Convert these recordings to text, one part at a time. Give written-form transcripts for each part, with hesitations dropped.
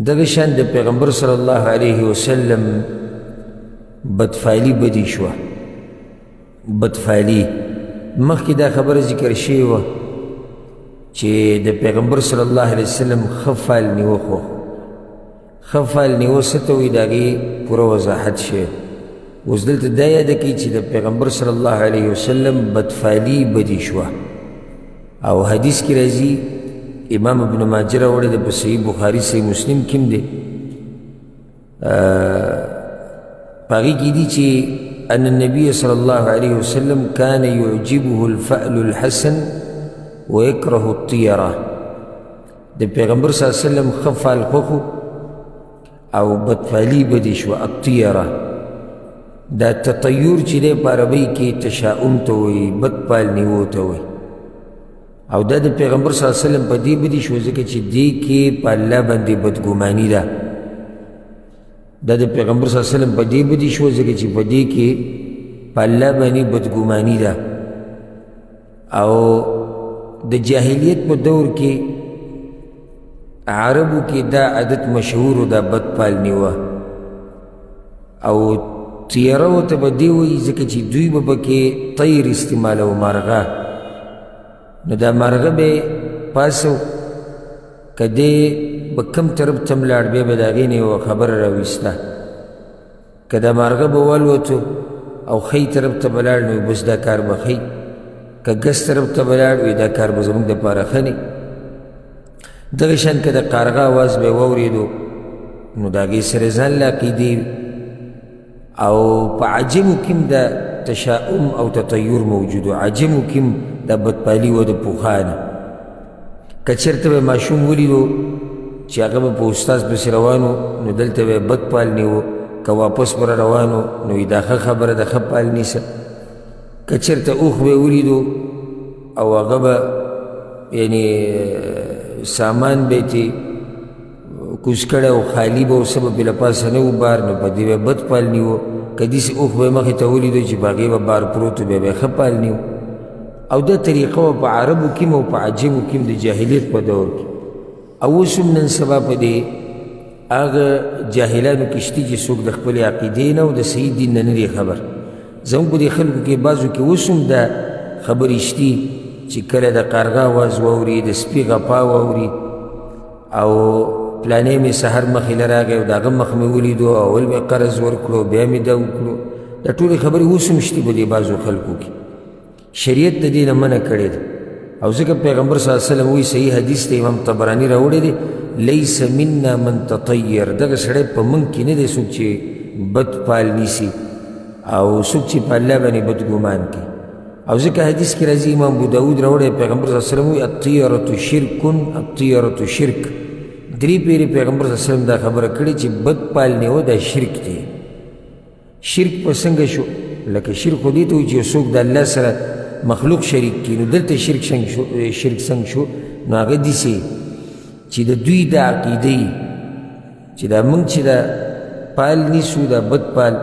دغه شان د پیغمبر صلی الله علیه وسلم بدفعلی بدی شوه. بدفعلی مخکې دا خبره ذکر شوې وه چې د پیغمبر صلی الله علیه وسلم ښه فعل نیوه، خو ښه فعل نیوه څه ته وایي د هغې پوره وضاحت شوی. اوس دلته دا یاده کوي چې د پیغمبر صلی الله علیه وسلم بدفعلی بدی شوه. او حدیث کې راځي، امام ابن ماجه راوړی دی په صحیح بخاري صحیح مسلم کې هم دی، په هغې کې دي چې ان النبي صلى الله عليه وسلم كان يعجبه الفأل الحسن ويكره الطيرة. د پیغمبر صلی الله علیه وسلم ښه فعل خوښ او بدفعلي بدې شوه. الطیره دا تطیر چې دی په عربۍ کې تشاؤم ته وایي، بد پال نیو ته وایي. او دا د پیغمبر صلی الله علیه وسلم په دې بدې شوه ځکه چې دې کې په الله باندې بدګماني ده. دا د پیغمبر صلی الله علیه وسلم په دې بدې شوه ځکه چې په دې کې په الله باندې بدګماني ده. او د جاهلیت په دور کې عربو کې دا عادت مشهور دا بد پال نیوه او تیره ورته به دې وایي ځکه چې دوی به پکې طیر استعمالوه، مرغه. نو دا مرغه به پاسو که دی به کوم طرف ته هم لاړ بیا به د هغې نه یوه خبره راویسته. که دا مارغه به والوتو او ښی طرف ته به لاړ نو بس دا کار به ښی، که ګس طرف ته به لاړ وي دا کار به زموږ دپاره ښه نه. دغه شان که د قارغه اواز به یې واورېدو نو د هغې سره ځان له عقیدې. او په عجمو کې هم دا تشاؤم او تطیر موجود و، عجمو کې هم دا بدپالي وه د پخوا نه. که چېرته به ماشوم ولیدو چې هغه به په استاد پسې روان و نو دلته به یې بد پال نیوه، که واپس پر روان و نو یې دا ښه خبره ده ښه پال نیسه. که چېرته اوښ به یې ولیدو او هغه به یعنې سامان به یې ترې کوز کړی او خالي به څه به پرې له پاسه نه و بار، نو په دې به یې بد پال نیوه. که داسې اوښ به یې مخې ته ولیدو چې په هغې به بار پروت و بیا به یې ښه پال نیوه. او دا طریقه وه په عربو کې او په عجمو کې د جاهلیت په دور کې. او اوس هم نن سبا په دې هغه جاهلانو کې شته چې څوک د خپلې عقیدې نه او د صحیح دین نه نه دي خبر. زموږ په دې خلکو کې بعضو کې اوس هم دا خبرې شتي چې کله د قارغه اواز واوري، د سپي غپا واوري، او پلانې مې سهار مخې له راغی او د هغه مخ مې ولیدو، اول مې قرض ورکړو بیا مې دا وکړو. دا ټولې خبرې اوس هم شتي په دې بعضو خلکو کې. شریعت د دې نه منع کړې ده. او ځکه پیغمبر صلی الله علیه وسلم وایي، صحیح حدیث ته امام طبراني راوړی دی، لیس منا من تطیر. دغه سړی په موږ کې نه دی څوک چې بد پال نیسي او څوک چې په الله باندې بد ګمان کوي. او ځکه حدیث کې راځي، امام ابو داود راوړی، پیغمبر صلی الله علیه وسلم وایي الطیرة شرک، الطیرة شرک. درې پیرې پیغمبر صلی الله علیه وسلم دا خبره کړې چې بد پال نیوه دا شرک دی. شرک په څنګه شو؟ لکه شرک خو دې ته وایي چې یو څوک د الله سره مخلوق شریک کړي، نو دلته شرک څنګه شو؟ شرک څنګه شو؟ نو هغه داسې چې د دوی دا عقیده وي چې دا موږ چې دا پال نیسو، دا بد پال،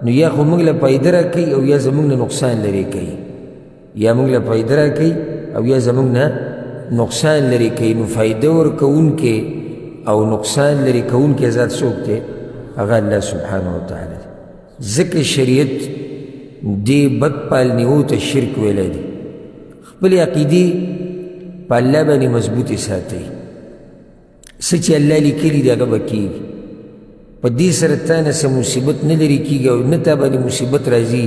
نو یا خو موږ له فایده راکوي او یا زموږ نه نقصان لرې کوي، یا موږ له فایده راکوي او یا زموږ نه نقصان لرې کوي. نو فایده ورکوونکی او نقصان لرې کوونکی ذات څوک دی؟ هغه الله سبحانه وتعالی دی. ځکه شریعت دې بد پال نیو ته شرک ویلی دی. خپلې عقیدې په الله باندې مضبوطې ساتئ، څه چې الله لیکلي دي هغه به کېږي. په دې سره تا نه څه مصیبت نه لرې کېږي او نه تا باندې مصیبت راځي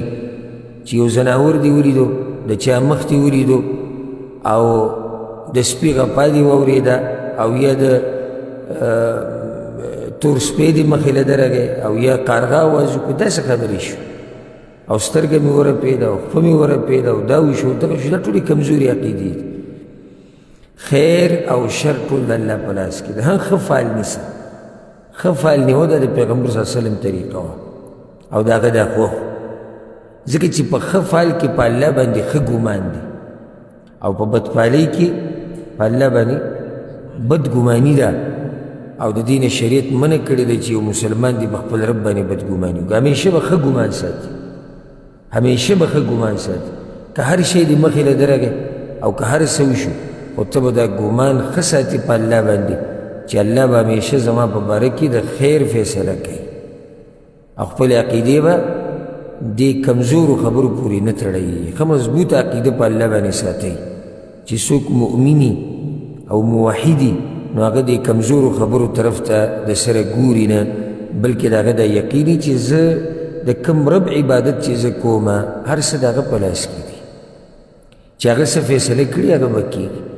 چې یو ځناور دې ولیدو، د چا مخ دې ولیدو او د سپي غپا دې واورېده او یا د تور سپی دې مخې له درغی او یا قارغه اواز وکړو، داسې خبرې شو او سترګه مې ورپېده او پښه مې ورپېده او دا وشو دغه شو، دا ټولې کمزورې عقیدې دي. خیر او شر ټول د الله په لاس کې ده. ښه فعل نیسه، ښه فعل نیوه دا د پیغمبر صلی الله علیه وسلم طریقه وه او د هغه دا خوښ، ځکه چې په ښه فعل کې په الله باندې ښه ګمان دی او په بدفعلۍ کې په الله باندې بدګماني ده. او د دې نه شریعت منع کړې ده چې یو مسلمان دې په خپل رب باندې بدګماني وکړي، همیشه به ښه ګمان ساتي، همیشه به ښه ګمان ساتي. که هر شی دې مخې له درغی او که هر څه وشو، خو ته به دا ګمان ښه ساتي په الله باندې چې الله به همیشه زما په باره کې د خیر فیصله کوي او خپلې عقیدې به دې کمزورو خبرو پورې نه تړوي. ښه مضبوطه عقیده په الله باندې ساتئ چې څوک مؤمني او موحدي نو هغه دې کمزورو خبرو طرف ته د سره ګوري نه، بلکې د هغه دا یقیني چې زه د کوم رب عبادت چې زه کومه هر څه د هغه په لاس کې دي، چې هغه څه فیصله کړي هغه به کېږي.